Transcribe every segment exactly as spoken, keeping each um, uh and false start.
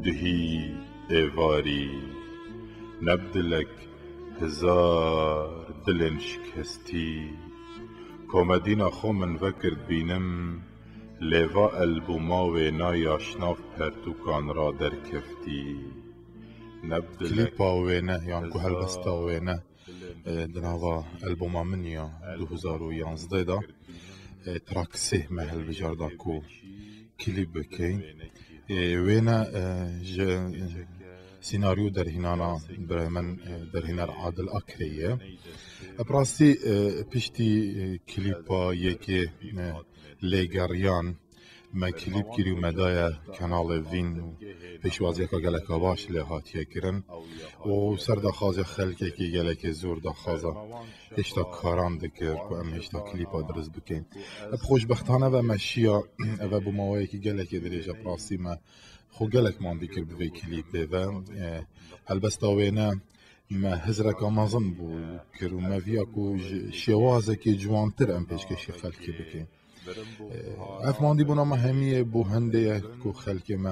Bihî êvarî, ne bi dilek hizar dilên şikestî. Komedîna xwe min vekird bînim, lê va elbûma wêna ya ji nav pertûkan ra derkeftî. Ne bi dilek Klîpa wêne, yan ku helbesta hizar wêne, e, di nava elbûma min ya du hezar û yanzdeh de, e, track sê me hilbijarda ku klîp bikeyn. E, wêne, e, ji, e, sînaryo derhînana birayê min, e, derhîner Adil Akrê ye. E, bi rastî, e, piştî, e, klîpa yekê, e, lêgeriyan, me klîp kirî û me daye Kanalê Vîn û pêşwaziyeka geleka baş lê hatiye kirin û ser daxwaza xelkekî gelekê zor daxwaza hêşta karan dikir ku em hêşta klîpa dirist bikin. Bi xweşbextane ve me şiya, eve bûmaweyekî gelekê dirêj e, bi rastî me xwe gelek mandî kir bi vê klîpê ve. E, helbesta wêne me hizreka mezin bû kir û me viya ku ji şêwazekê ciwantir em pêşkêşî xelkê bikin. E, ev mandîbûna me hemî ye bo hindê ye ku xelkê me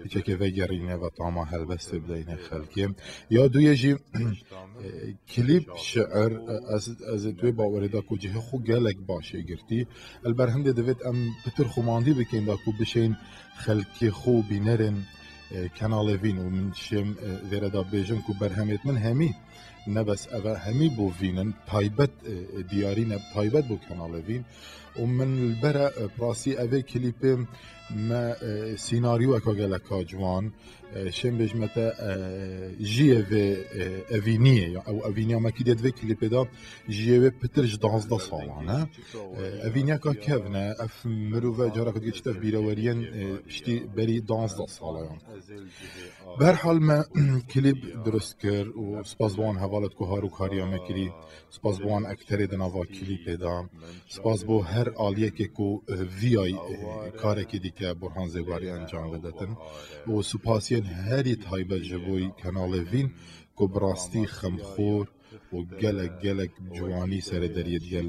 piçekê vegerîne ve tama helbestê bideyne xelkê. Ya duyê jî, e, klîp, şiir, e, ez, ez ê tu wê bawerê de ku cihê xwe gelek baş ê girtî. Li ber hindê divêt em pitir xwe mandî bikin da ku bişên xelkê xwe û bînerên, e, Kanalê Vîn û min şêm, e, vêre de bêjim ku berhemêt min hemî ne bes eve hemî bo Vîn in, taybet, e, diyarî ne, taybet bo Kanalê Vîn. Û min li bere, e, bi rastî evê klîpê me, e, sînaryoyeka geleka ciwan, e, şêm bêjime te, e, jiyê vê, e, evîniyê, ya ew evîniya me kî dê di vê klîpê de jiyê wê pitir ji danzdeh salan e. E, evîniyeka kevn e, ev mirove careke dike çi tev bîreweriyên, e, piştî berî danzdeh sala yan. Bi her hal me klîp dirust kir û spas bo wan hevalet ku har û kariya me kirî. Spas bo wan ekterê di nava klîpê de. Spas bo her aliyekê ku, e, viyay, e, karekî dike Burhan Zêbarî encam bidetin. Û spasiyên herî taybet ji bo Kanalê Vîn ku bi rastî xemxor û gelek, gelek ciwanî serê deriyê digel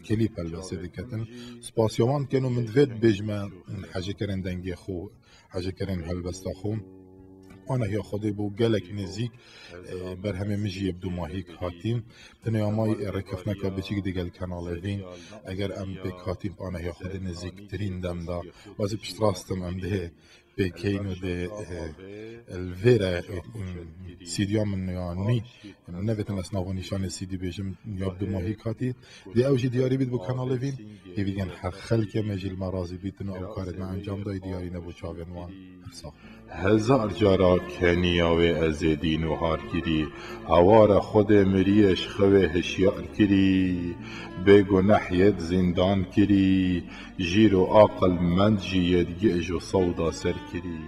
klîp helbestê diketin. Spasiya wan dikin û min divêt bêjime hecêkerên dengê xwe, hecêkerên helbesta xwe. Anehiya Xwedê bû gelek nêzîk, e, berhemê min jî yê bi dûmahîk hatî. Tenê amay rêkeftineka biçîk digel Kanalê Vîn. Eger em pêk hatîn bi Anehiya Xwedê nêzîktirîn dem de, bazî piştrast im em dê pêkeyn û dê, e, li vêre, e, sîdiya min ya nû, em nevêtin ez nava nîşanê sîdî bêjim ya bi dûmahîk hatî. Dê ew jî diyarî bît bo Kanalê Vîn. Hêvî dikin her xelkê me jî li me razî bîtin û ew karê me encam dayî diyarî ne bo çavên wan. Pirsa. Hezar cara keniya wê ez ê dîn û har kirî. Hewara Xwedê miriyê ji xewê hişyar kirî. Bê guneh yê di zîndan kirî. Jîr û aqilmend jî yê di giş û sewda ser kirî.